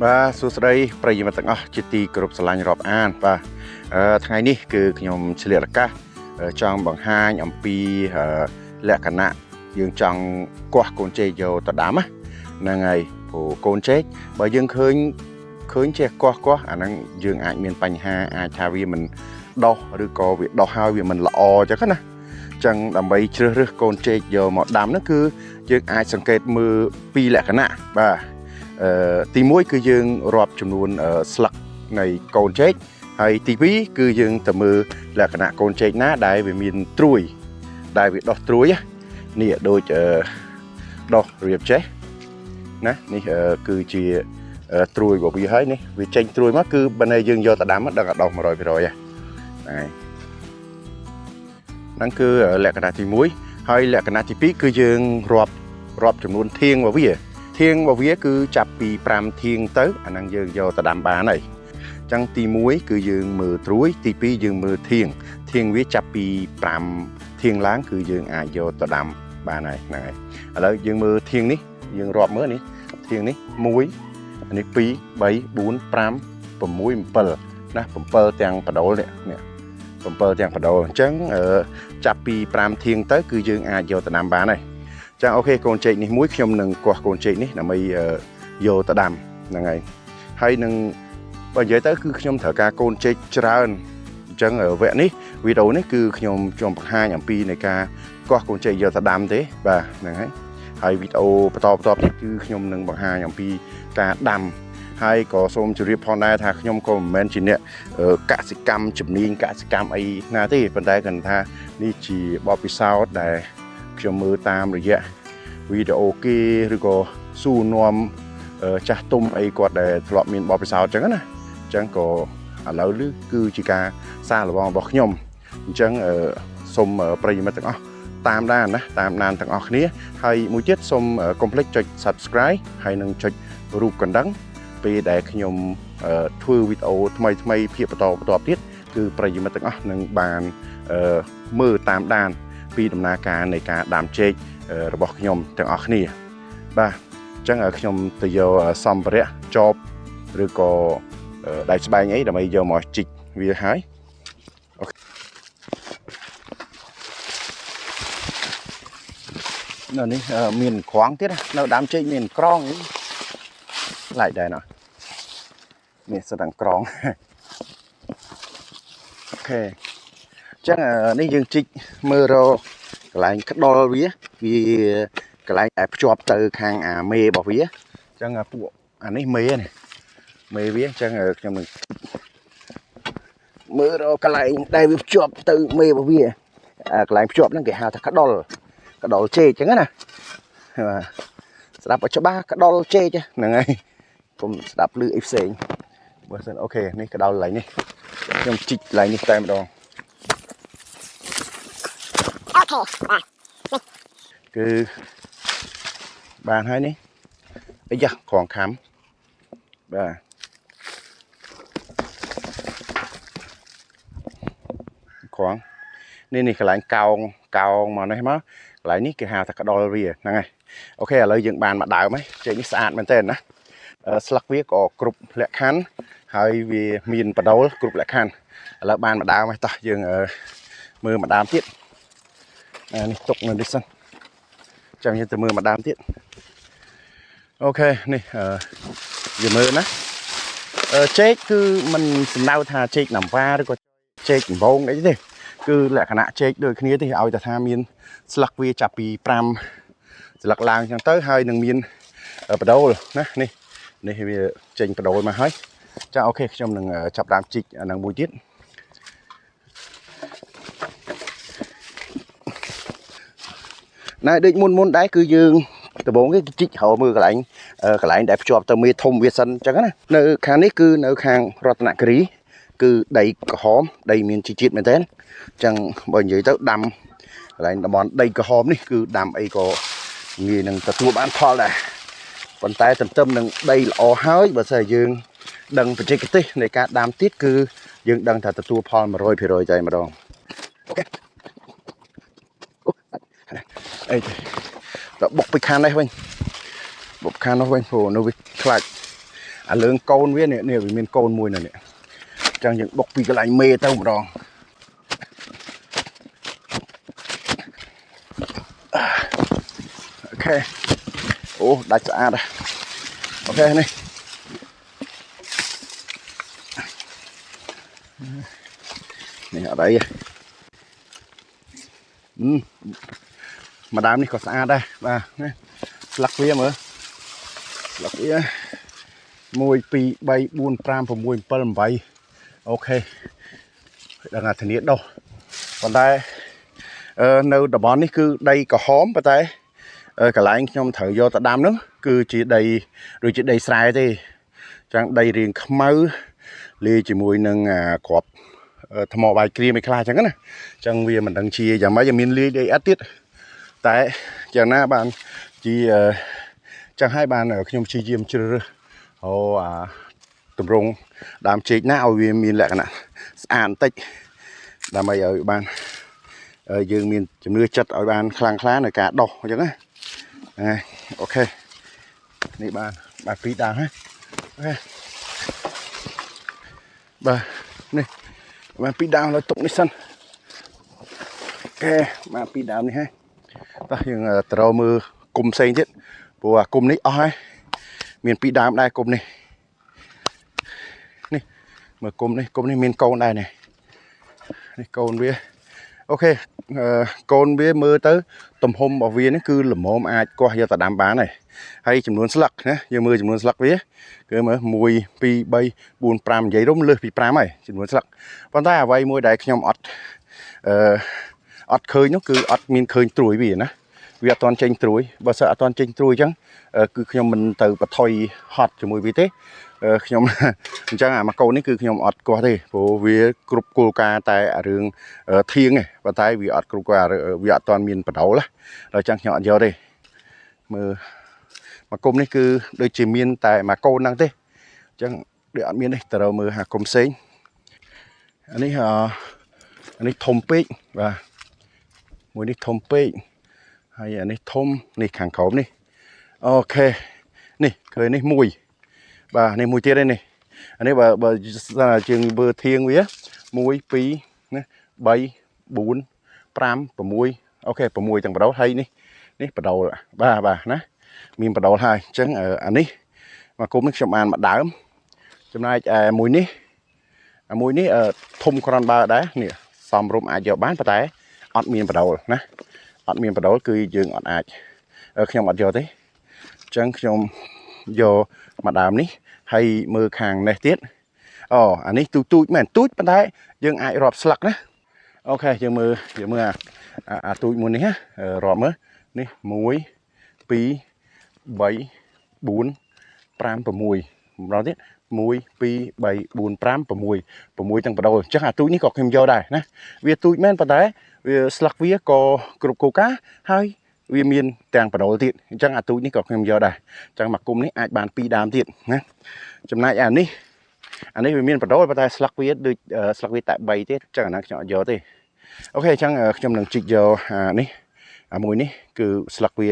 បាទសួស្តីប្រិយមិត្តទាំងអស់ជាទីគោរពស្រឡាញ់រាប់អានបាទថ្ងៃនេះគឺខ្ញុំឆ្លៀតឱកាសចង់បង្ហាញអំពីលក្ខណៈយើងចង់គាស់កូនចេកយកទៅដាំណាហ្នឹងហើយព្រោះកូនចេកបើយើងឃើញចេះគាស់អាហ្នឹងយើងអាចមានបញ្ហាអាចថាវាមិនដុះឬក៏វាដុះហើយវាមិនល្អអញ្ចឹងណាអញ្ចឹងដើម្បីជ្រើសរើសកូនចេកយកមកដាំហ្នឹងគឺយើងអាចសង្កេតមើលពីរលក្ខណៈបាទ ទី1គឺយើងរាប់ចំនួនស្លឹកនៃកូនចេកហើយទី2គឺយើងទៅមើលលក្ខណៈកូនចេកណាដែលវាមានត្រួយដែលវាដុះត្រួយណានេះដូចដុះរៀបចេះណានេះគឺជាត្រួយរបស់វាហើយនេះវាចេញត្រួយមកគឺបើន័យយើងយកទៅដាំដឹងតែដុះ100%ហ្នឹងហើយហ្នឹងគឺលក្ខណៈទី1ហើយលក្ខណៈទី2គឺយើងរាប់ចំនួនធាងរបស់វា ធាងរបស់វាគឺចាប់ពី5ធាងទៅអាហ្នឹងយើងយកទៅដាំបានហើយអញ្ចឹងទី1គឺយើងមើលត្រួយទី2យើងមើលធាងធាងវាចាប់ពី5ធាងឡើងគឺយើងអាចយកទៅដាំបានហើយហ្នឹងហើយឥឡូវយើងមើលធាងនេះយើងរាប់មើលនេះធាងនេះ1នេះ2 3 4 5 6 7ណា7ទាំងបដូលនេះនេះ7ទាំងបដូលអញ្ចឹងចាប់ពី5ធាងទៅគឺយើងអាចយកទៅដាំបានហើយ ចាអូខេកូនចេកនេះមួយខ្ញុំនឹងគាស់កូនចេកនេះដើម្បីយកទៅដាំហ្នឹងហើយហើយនឹងបើនិយាយទៅគឺខ្ញុំត្រូវការកូនចេកច្រើនអញ្ចឹងវគ្គនេះវីដេអូនេះគឺខ្ញុំចង់បង្ហាញអំពីនៃការគាស់កូនចេកយកទៅដាំទេបាទហ្នឹងហើយហើយវីដេអូបន្តទៀតគឺខ្ញុំនឹងបង្ហាញអំពីការដាំហើយក៏សូមជម្រាបផងដែរថាខ្ញុំក៏មិនមែនជាអ្នកកសិកម្មជំនាញកសិកម្មអីណាទេប៉ុន្តែគ្រាន់ថានេះជាបទពិសោធន៍ដែលខ្ញុំមើលតាមរយៈវីដេអូគេឬក៏សួរនាំចាស់ទុំអីគាត់ដែលធ្លាប់មានបទពិសោធន៍អញ្ចឹងណាអញ្ចឹងក៏ឥឡូវនេះគឺជាការសាកល្បងរបស់ខ្ញុំអញ្ចឹងសូមប្រិយមិត្តទាំងអស់តាមដានណាតាមដានទាំងអស់គ្នាហើយមួយទៀតសូមកុំភ្លេចចុច Subscribe ហើយនិងចុចរូបកណ្ដឹងពេលដែលខ្ញុំធ្វើវីដេអូថ្មីៗភាគបន្តបន្ទាប់ទៀតគឺប្រិយមិត្តទាំងអស់នឹងបានមើលតាមដានពីដំណើរការនៃការដាំចេករបស់ខ្ញុំទាំងអស់គ្នាបាទអញ្ចឹងខ្ញុំទៅយកសម្ភារៈចបឬក៏ដែកស្បែងអីដើម្បីយកមកជីកវាហើយនៅនេះមានក្រងទៀតនៅដើមចេកមានក្រងឡែកដែរណោះនេះសិតតែក្រងអូខេអញ្ចឹងនេះយើងជីកមើលរកកន្លែងក្ដុលវាកន្លែងដែលភ្ជាប់ទៅខាងអាមេរបស់វាអញ្ចឹងពួកអានេះមេនេះមេវាអញ្ចឹងខ្ញុំនឹងមើលរកកន្លែងដែលវាភ្ជាប់ទៅមេរបស់វាកន្លែងភ្ជាប់ហ្នឹងគេហៅថាក្ដុលចេកអញ្ចឹងណាបាទស្ដាប់ឲ្យច្បាស់ក្ដុលចេកហ្នឹងហើយកុំស្ដាប់ឮអីផ្សេងបើសិនអូខេនេះក្ដុលកន្លែងនេះខ្ញុំជីកកន្លែងនេះតែម្ដងអូខេបាទគឺបានហើយនេះអីយ៉ាក្រងខាំបាទក្រងនេះកន្លែងកោងមកនេះមកកន្លែងនេះគេហៅថាក្ដុលវាហ្នឹងហើយអូខេឥឡូវយើងបានមកដើមហើយចេកនេះស្អាតមែនទែនណាស្លឹកវាក៏គ្រប់លក្ខខណ្ឌហើយវាមានបដូលគ្រប់លក្ខខណ្ឌឥឡូវបានមកដើមហើយតោះយើងមើលមកដើមទៀតនេះទុកនៅនេះសិនចាំយើងទៅមើលមកដើមទៀតអូខេនេះយើងមើលណាចេកគឺមិនសំដៅថាចេកណាំវ៉ាឬក៏ចេកដំបងអីទេគឺលក្ខណៈចេកដូចគ្នាទេឲ្យតែថាមានស្លឹកវាចាប់ពី5ស្លឹកឡើងចឹងទៅហើយនឹងមានបដូលណានេះវាចេញបដូលមកហើយចាអូខេខ្ញុំនឹងចាប់ដើមជីកអានឹងមួយទៀតណែដូចមុនដែរគឺយើងដំបូងគេជីករកមើលកន្លែងដែលភ្ជាប់ទៅមេធំវាសិនអញ្ចឹងណានៅខាងនេះគឺនៅខាងរតនគិរីគឺដីក្រហមដីមានជីជាតិមែនទែនអញ្ចឹងបើនិយាយទៅដាំកន្លែងតំបន់ដីក្រហមនេះគឺដាំអីក៏ងាយនឹងទទួលបានផលដែរប៉ុន្តែទន្ទឹមនឹងដីល្អហើយបើសិនយើងដឹងបច្ចេកទេសនៃការដាំទៀតគឺយើងដឹងថាទទួលផល100%តែម្ដងអូខេអីទេតបុកពីខាងនេះវិញបុកខាងនោះវិញព្រោះនៅវាខ្លាច អាលើងកូនវានេះវាមានកូនមួយនៅនេះអញ្ចឹងយើងបុកពីកន្លែងមេទៅម្ដងអូខេអូដាច់ស្អាតអូខេនេះនេះអត់អីម្ដើមនេះក៏ស្អាតដែរបាទនេះស្លឹកវាមើលស្លឹកវា1 2 3 4 5 6 7 8អូខេដល់អាធានាដោះប៉ុន្តែនៅតំបន់នេះគឺដីក្រហមប៉ុន្តែកន្លែងខ្ញុំត្រូវយកទៅដាំនោះគឺជាដីដូចជាដីស្រែទេចឹងដីរាងខ្មៅលាយជាមួយនឹងគ្រាប់ថ្មបាយក្រៀមឯខ្លះចឹងណាចឹងវាមិនដឹងជាយ៉ាងម៉េចមានលាយដីអត់ទៀតតែយ៉ាងណាបានជាចឹងហើយបានខ្ញុំព្យាយាមជ្រើសរើសអូអាតម្រងដើមចេកណាឲ្យវាមានលក្ខណៈស្អាតបន្តិចដើម្បីឲ្យបានយើងមានជំនឿចិត្តឲ្យបានខ្លាំងក្លានៅការដោះអញ្ចឹងណាអូខេនេះបានបាទពីរដើមហ៎អូខេបាទនេះបានពីរដើមលើទុកនេះសិនអូខេបានពីរដើមនេះហ៎តោះយើងត្រូវមើលគុំផ្សេងទៀតព្រោះអាគុំនេះអស់ហើយមានពីរដើមដែរគុំនេះនេះមើលគុំនេះគុំនេះមានកូនដែរនេះនេះកូនវាអូខេកូនវាមើលទៅទំហំរបស់វានេះគឺល្មមអាចកោះយកទៅដាំបានហើយហើយចំនួនស្លឹកណាយើងមើលចំនួនស្លឹកវាគឺមើល1 2 3 4 5និយាយរំលើសពី5ហើយចំនួនស្លឹកប៉ុន្តែអ្វីមួយដែលខ្ញុំអត់អត់ឃើញនោះគឺអត់មានឃើញត្រួយវាណាវាអត់ទាន់ចេញត្រួយបើសិនអត់ទាន់ចេញត្រួយអញ្ចឹងគឺខ្ញុំមិនទៅបថុយហត់ជាមួយវាទេខ្ញុំអញ្ចឹងអាមួយកូននេះគឺខ្ញុំអត់កោះទេព្រោះវាគ្រប់គោលការណ៍តែរឿងធៀងឯងប៉ុន្តែវាអត់គ្រប់ការវាអត់ទាន់មានបដោលណាដល់អញ្ចឹងខ្ញុំអត់យកទេមើលមកគុំនេះគឺដូចជាមានតែមួយកូនហ្នឹងទេអញ្ចឹងដូចអត់មានទេត្រូវមើលហាគុំផ្សេងអានេះអានេះធំពេកបាទមួយនេះធំពេកហើយអានេះធំនេះខាងក្រោមនេះអូខេនេះឃើញនេះមួយបាទនេះមួយទៀតឯនេះអានេះបើជាងមើលធៀងវា1 2ណា3 4 5 6អូខេ6ទាំងបដោលហើយនេះនេះបដោលបាទបាទណាមានបដោលហើយអញ្ចឹងអានេះមកគុំនេះខ្ញុំអានមួយដើមចំណែកឯមួយនេះអាមួយនេះធំក្រាន់បើដែរនេះសំរុំអាចយកបានប៉ុន្តែអត់មានបដោលណាអត់មានបដោលគឺយើងអត់អាចខ្ញុំអត់យកទេអញ្ចឹងខ្ញុំយកមួយដើមនេះហើយមើលខាងនេះទៀតអូអានេះទូចទូចមែនទូចប៉ុន្តែយើងអាចរាប់ស្លឹកណាអូខេយើងមើលអាទូចមួយនេះណារាប់មើលនេះ1 2 3 4 5 6ម្ដងទៀត1 2 3 4 5 6 6ទាំងបដូលអញ្ចឹងអាទូចនេះក៏ខ្ញុំយកដែរណាវាទូចមែនប៉ុន្តែវាស្លឹកវាក៏គ្រប់គោលការណ៍ហើយវាមានទាំងបដូលទៀតអញ្ចឹងអាទូចនេះក៏ខ្ញុំយកដែរអញ្ចឹងមកគុំនេះអាចបាន2ដើមទៀតណាចំណែកអានេះវាមានបដូលប៉ុន្តែស្លឹកវាដូចស្លឹកវាតែ3ទៀតអញ្ចឹងអាហ្នឹងខ្ញុំអត់យកទេអូខេអញ្ចឹងខ្ញុំនឹងជីកយកអានេះអាមួយនេះគឺស្លឹកវា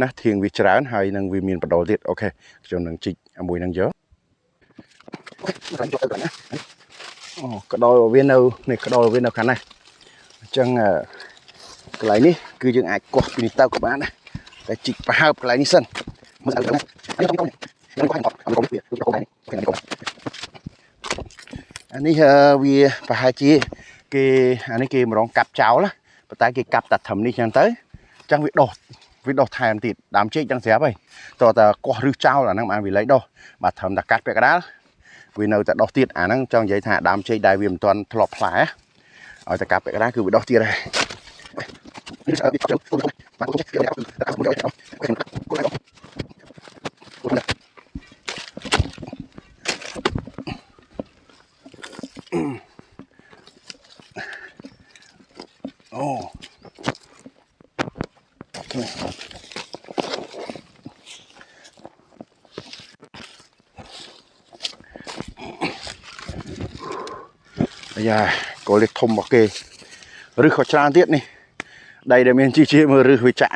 ណាធៀងវាច្រើនហើយនឹងវាមានបដូលទៀតអូខេខ្ញុំនឹងជីកអាមួយហ្នឹងយកអូកដោលវានៅនេះកដោលវានៅខាងនេះអញ្ចឹងកន្លែងនេះគឺយើងអាចកោះពីនេះទៅក៏បានដែរតែជីកប្រហើបកន្លែងនេះសិនមើលអានេះវាប្រហែលជាគេអានេះគេម្រងកាប់ចោលណាប៉ុន្តែគេកាប់តែធំនេះចឹងទៅអញ្ចឹងវាដោះថែមទៀតដើមចេកចឹងស្រាប់ហើយតើតើកោះឬចោលអាហ្នឹងបានវាលែងដោះបាទត្រឹមតែកាត់ពាក់កណ្ដាលវានៅតែដោះទៀតអាហ្នឹងចង់និយាយថាដើមចេកដែលវាមិនទាន់ធ្លាប់ផ្លែឲ្យតែកាត់ពាក់កណ្ដាលគឺវាដោះទៀតហើយអូអាយ៉ាកូលេធំរបស់គេឬក៏ច្រើនទៀតនេះដីដែលមានជីជាមើលឬវាចាក់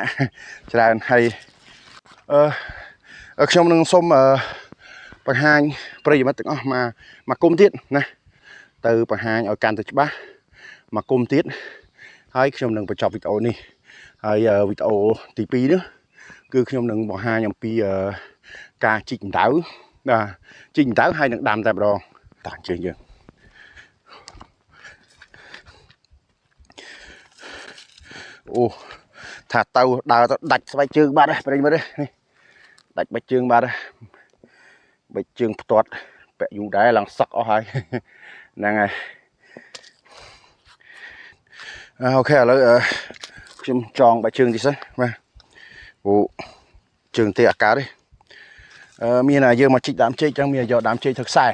ច្រើនហើយខ្ញុំនឹងសូម បង្ហាញប្រិយមិត្តទាំងអស់មកមកគុំទៀតណាទៅបង្ហាញឲ្យកាន់តែច្បាស់មកគុំទៀតហើយខ្ញុំនឹងបញ្ចប់វីដេអូនេះហើយវីដេអូទី2នេះគឺខ្ញុំនឹងបង្ហាញអំពីការជីកម្ដៅបាទជីកម្ដៅហើយនឹងដាំតែម្ដងតោះអញ្ជើញយើងអូថាទៅដើរទៅដាច់ស្បែកជើងបាត់ហើយប្រិយមិត្តនេះដាច់បាច់ជើងបាត់ហើយបាច់ជើងផ្ទាត់ពាក់យូរដែរឡើងសក់អស់ហើយហ្នឹងហើយអូខេឥឡូវខ្ញុំចងបាច់ជើងតិចសិនបាទអូជើងទេអាកាទេមានយើងមកជីកដើមចេកចឹងមានយកដើមចេកធ្វើខ្សែ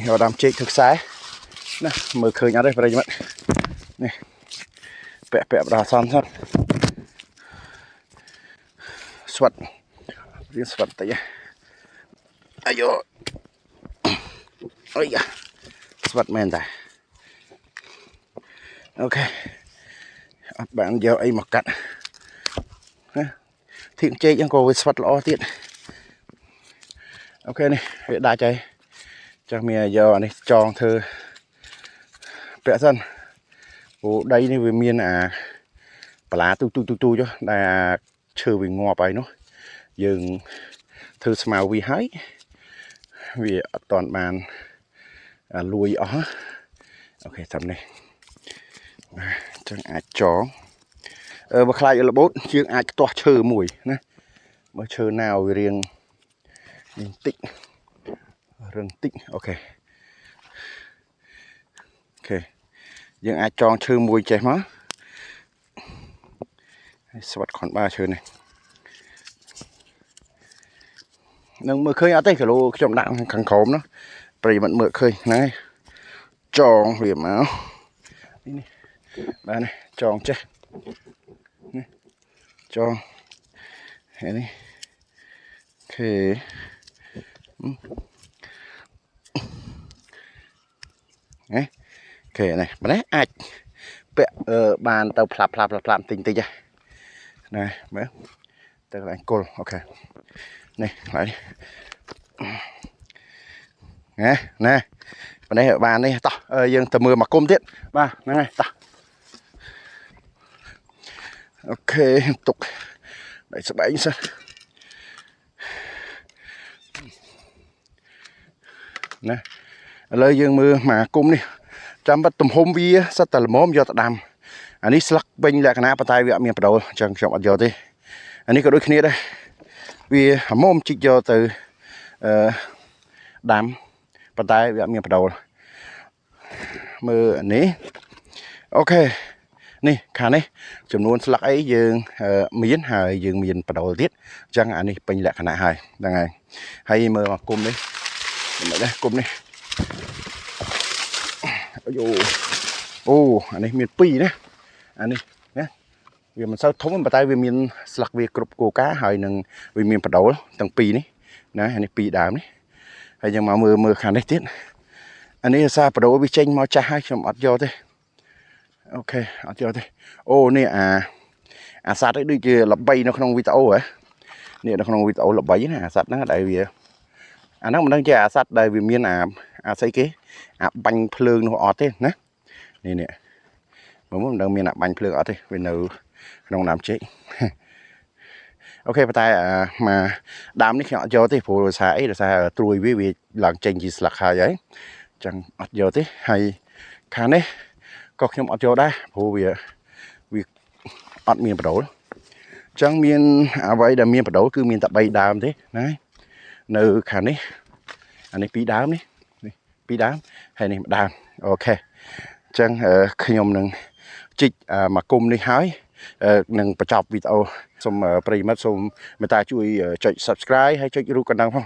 យកដើមចេកធ្វើខ្សែណាមើលឃើញអត់ទេប្រិយមិត្តនេះពាក់បដាសនសិនស្វិតរៀនស្វិតតិចអាយ៉ូអុយស្វិតមែនតាអូខេអត់បានយកអីមកកាត់ណាធៀងចេកហ្នឹងក៏វាស្វិតល្អទៀតអូខេនេះវាដាច់ហើយចាស់មានយកអានេះចងធ្វើពាក់សិនព្រោះដីនេះវាមានអាបន្លាទូទូទូទូចុះដែលអាឈើវាងាប់ហើយនោះយើងធ្វើស្មៅវាហើយវាអត់តាន់បានលួយអស់អូខេតាមនេះបាទចឹងអាចចងបើខ្លាចរបូតជាងអាចខ្ទាស់ឈើមួយណាបើឈើណាវារៀងនេះតិចរឹងតិចអូខេអូខេយើងអាចចងឈើមួយចេះមកហើយស្វិតខនបាឈើនេះនឹងមើលឃើញអត់ទេគីឡូខ្ញុំដាក់ខាងក្រោមនោះប្រិយមិត្តមើលឃើញហ្នឹងចងវាមកនេះបាទនេះចងចេះនេះចងហើយនេះអូខេនេះអូខេនេះម្នេះអាចពាក់បានទៅផ្លាប់ផ្លាប់ផ្លាប់តិចតិចណាមើលទៅកន្លែងគល់អូខេនេះកន្លែងនេះណាម្នេះបាននេះតោះយើងទៅមើលមកគុំទៀតបាទហ្នឹងហើយតោះអូខេទុកដៃស្បែកសិនណាឥឡូវយើងមើលមកគុំនេះចាំបាត់ទំហំវាសិតតែល្មមយកទៅដាំអានេះស្លឹកពេញលក្ខណៈប៉ុន្តែវាអត់មានបដូលអញ្ចឹងខ្ញុំអត់យកទេអានេះក៏ដូចគ្នាដែរវាល្មមជីកយកទៅអឺដាំប៉ុន្តែវាអត់មានបដូលមើលអានេះអូខេនេះខាងនេះចំនួនស្លឹកអីយើងមានហើយយើងមានបដូលទៀតអញ្ចឹងអានេះពេញលក្ខណៈហើយហ្នឹងហើយហើយមើលមកគុំនេះមិនដែរគុំនេះអូអូអានេះមាន2ណាអានេះណាវាមិនសូវធំប៉ុន្តែវាមានស្លឹកវាគ្រប់គោកាហើយនឹងវាមានបដូលទាំងពីរនេះណាអានេះពីរដើមនេះហើយយើងមកមើលមើលខាងនេះទៀតអានេះអាសាបដូលវាចេញមកចាស់ហើយខ្ញុំអត់យកទេអូខេអត់យកទេអូនេះអាសត្វនេះដូចជាល្បីនៅក្នុងវីដេអូហ៎នេះនៅក្នុងវីដេអូល្បីណាអាសត្វហ្នឹងដែលវាអាហ្នឹងមិនដឹងជាអាសត្វដែលវាមានអាស្អីគេអាបាញ់ភ្លើងនោះអត់ទេណានេះនេះមើលមិនដឹងមានអាបាញ់ភ្លើងអត់ទេវានៅក្នុងដើមចេកអូខេប៉ុន្តែមកដើមនេះខ្ញុំអត់យកទេព្រោះដោយសារអីដោយសារត្រួយវាឡើងចេញជាស្លឹកហើយហើយអញ្ចឹងអត់យកទេហើយខាងនេះក៏ខ្ញុំអត់យកដែរព្រោះវាអត់មានបដូលអញ្ចឹងមានអ្វីដែលមានបដូលគឺមានតែ3ដើមទេណានៅខាងនេះអានេះ2ដើមនេះ2ដើមហើយនេះ1ដើមអូខេអញ្ចឹងខ្ញុំនឹងជីកមកគុំនេះហើយនឹងបញ្ចប់វីដេអូសូមប្រិយមិត្តសូមមេត្តាជួយចុច Subscribe ហើយចុចរូបកណ្ដឹងផង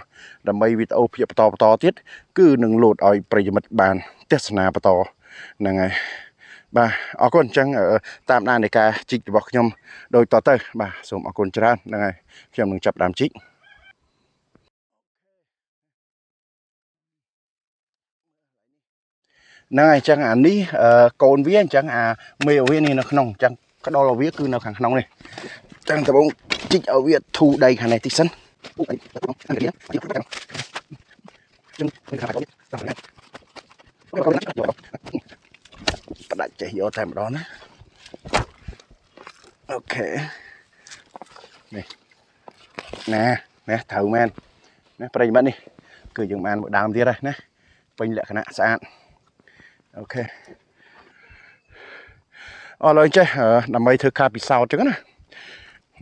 ដើម្បីវីដេអូភាគបន្តទៀតគឺនឹងលោតឲ្យប្រិយមិត្តបានទស្សនាបន្តហ្នឹងហើយបាទអរគុណអញ្ចឹងតាមដាននៃការជីករបស់ខ្ញុំដូចតទៅបាទសូមអរគុណច្រើនហ្នឹងហើយខ្ញុំនឹងចាប់ដើមជីកហ្នឹងហើយអញ្ចឹងអានេះកូនវាអញ្ចឹងអាមេវានេះនៅក្នុងអញ្ចឹងក្តោលវាគឺនៅខាងក្នុងនេះអញ្ចឹងដំបូងជីកឲ្យវាធូរដីខាងនេះតិចសិន ផ្ដាច់ចេះយកតែម្ដងណាOK នេះណាណាត្រូវមែនណាប្រិយមិត្តនេះគឺយើងបានមួយដើមទៀតហើយណាពេញលក្ខណៈស្អាត OK អរឡើយចេះដើម្បីធ្វើការពិសោធន៍ចឹងណា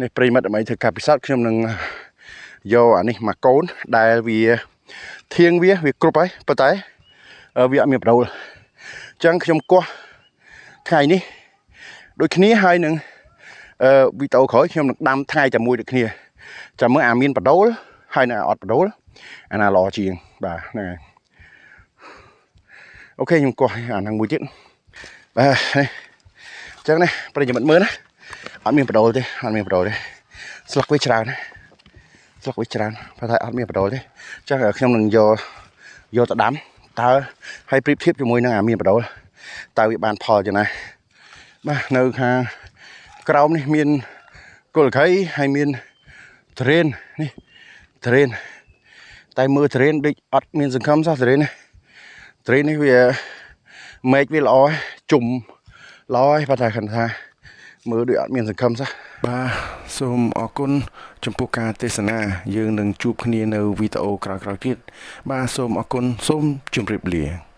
នេះប្រិយមិត្តដើម្បីធ្វើការពិសោធន៍ខ្ញុំនឹងយកអានេះមកកូនដែលវាធៀងវាវាគ្រប់ហើយប៉ុន្តែវាអត់មានបដូលអញ្ចឹងខ្ញុំគាស់ថ្ងៃនេះដូចគ្នាហើយនឹងអឺវីដេអូក្រោយខ្ញុំនឹងដាំថ្ងៃតែមួយដូចគ្នាចាំមើលអាមានបដូលហើយនឹងអាអត់បដូលអាណាល្អជាងបាទហ្នឹងហើយ OK ខ្ញុំគាស់អាហ្នឹងមួយទៀតបាទនេះអញ្ចឹងណាប្រិយមិត្តមើលណាអត់មានបដូលទេអត់មានបដូលទេស្លឹកវាច្រើនណាស្លឹកវាច្រើនប៉ុន្តែអត់មានបដូលទេអញ្ចឹងខ្ញុំនឹងយកយកទៅដាំតើហើយប្រៀបធៀបជាមួយនឹងអាមានបដូលតើវាបានផលយ៉ាងណាបាទនៅខាងក្រោមនេះមានគល់ខៃហើយមានធរេននេះធរេនតែមើលធរេនដូចអត់មានសង្ឃឹមសោះធរេនណាធរេននេះវាមេឃវាល្អជុំល្អហើយប៉ុន្តែគាត់ថាមើលដូចអត់មានសង្ឃឹមសោះបាទសូមអរគុណចំពោះការទេសនាយើងនឹងជួបគ្នានៅវីដេអូក្រោយៗទៀតបាទសូមអរគុណសូមជម្រាបលា។